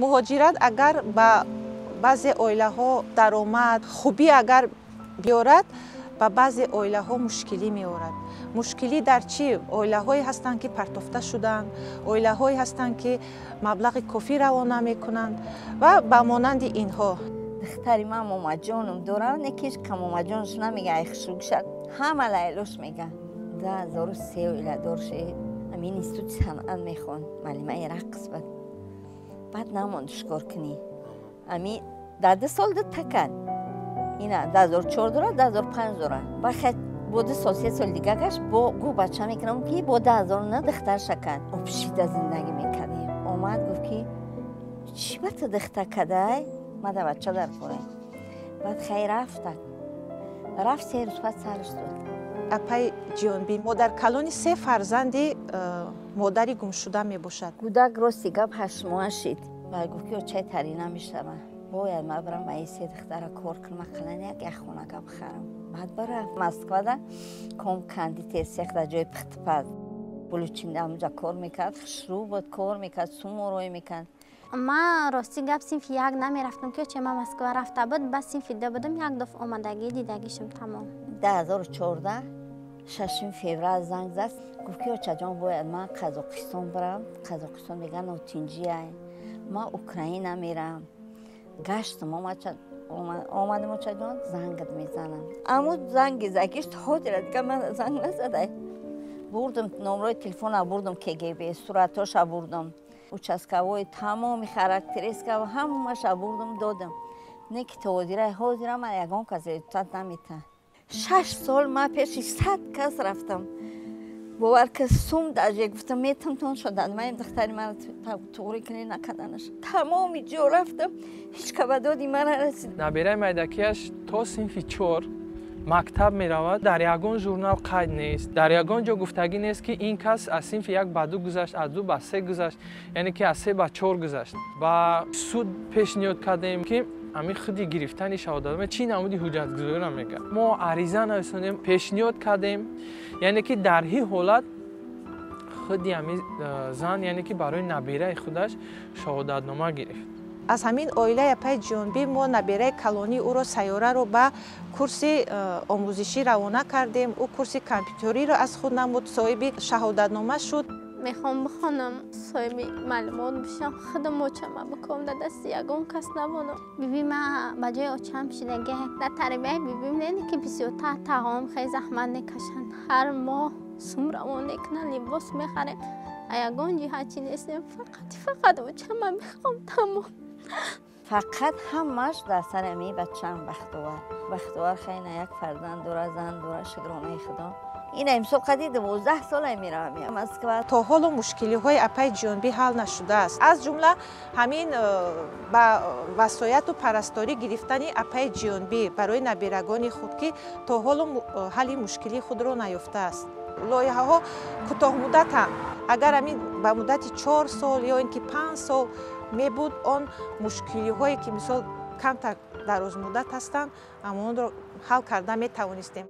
Муҳоҷират агар ба баъзе оилаҳо даромад, хубӣ агар биёрад, ба баъзе оилаҳо мушкилӣ меорад. Мушкилӣ дар чӣ? Оилаҳое ҳастанд, ки партофта шуданд, оилаҳое ҳастанд, ки маблағи кофӣ равона мекунанд ва ба монанди инҳо. Духтари ман момаҷоном дорад, не ки момаҷонаш намега, ай хушрӯгшад, ҳама Лайлош мега. 2003 оиладор шед, ҳамин институти санъат мехонд, муаллимаи рақс буд. Баъд намонд шикор кунӣ. Ами дар 2 сол дута кард. Ина 2004 дорад, 2005 дорад. Баъд бо 2 сол, 3 соли дига гашт, бо гу бача мекунам, ки бо 2009 духтарша кард. Обшида зиндагӣ мекардем. Омад, гуфт, ки чӣ ба ту духта кадай, мада бача дар кора. Баъд хай рафта, рафт, 3 рӯз пас сараш дод. Апаи Ҷионбӣ модаркалони се фарзанди модари гумшуда мебошад. Кӯдак, рости гап, 8 моҳа шид ва гуфт, ки очай тарӣ намешавад, бояд ман барам ба ин се духтара кор кунам, ақаллан як хонага бихарам. Баъд барафт Москвада, ком кондитер цех, дар ҷои пухтупаз булучинда ҳамунҷа кор мекард. Хушрӯ буд, кор мекард, суморой мекард. Ман, рости гап, синфи як намерафтам, ки оча ман Москва рафта буд. Ба синфи ду будам, як дафъ омадагӣ дидагишам, тамом. 2014, 6 феврал занг зад, гуфт, ки очаҷон, бояд ман Қазоқистон барам, Қазоқистон меган нотинҷия, ман Украина мерам. Гаштам, омадам, очаҷон, зангат мезанам. Аммо занги загишт, ҳозира дига ман занг назадай. Бурдум номрои телефона, бурдум КГБ, суратоша бурдум, участковой, тамоми характеристика ҳамаша бурдум, додам. Не ки то ҳозира, ҳозира ман ягон кас результат намета. 6 сол ман пеши 100 кас рафтам, бовар ка, сум даже гуфтам, метамтон шудан, ман духтари мара туғри кунӣ накаданаш. Тамоми ҷо рафтам, ҳеҷ ка ба доди ман нарасид. Набираи майдакияш то синфи чор мактаб меравад, дар ягон журнал қайд нест, дар ягон ҷо гуфтагӣ нест, ки ин кас аз синфи як ба ду гузашт, аз ду ба се гузашт, яъне ки аз се ба чор гузашт. Ба суд пешниҳод кардем, ки ҳамин худи гирифтани шаҳодатнома чӣ намуди ҳуҷҷатгузориро мегӯяд. Мо ариза нависондем, пешниҳод кардем, яъне ки дар ҳи ҳолат худи ҳамин зан, яъне ки барои набираи худаш шаҳодатнома гирифт. Аз ҳамин оилаи апаи Ҷионбӣ мо набираи калонии ӯро, Сайёраро, ба курси омӯзишӣ равона кардем. Ӯ курси компютериро аз худ намуд, соҳиби шаҳодатнома шуд. Мехоҳам бихонам, соҳиби маълумот бишам, худам очама биком, дар дасти ягон кас набонам. Биби ма ба ҷои очам шидаги. Дар тарбияи бибим не, ки бисёртар таом, хеле заҳмат мекашанд, ҳар моҳ сум равон мекунанд, либос мехарем. А ягон ҷиҳат чи нестем, фақат фақат очама мехоҳам, тамом. Фақат ҳамаш дар сари ами бачаам Бахтовар. Бахтовар хайна як фарзанд дора, зан дора, шукронаи Худо. Ина имсол қади 12 сола меравам Москва. То ҳоло мушкилиҳои апаи Ҷионбӣ ҳал нашудааст, аз ҷумла ҳамин ба васояту парасторӣ гирифтани апаи Ҷионбӣ барои набирагони худ, ки то ҳоло ҳалли мушкилии худро наёфтааст. Лоиҳаҳо кӯтоҳмуддатанд. Агар ҳамин ба муддати 4 сол ё ин ки 5 сол мебуд, он мушкилиҳое ки мисол камтар дарозмуддат ҳастанд, аммо онро ҳал карда метавонистем.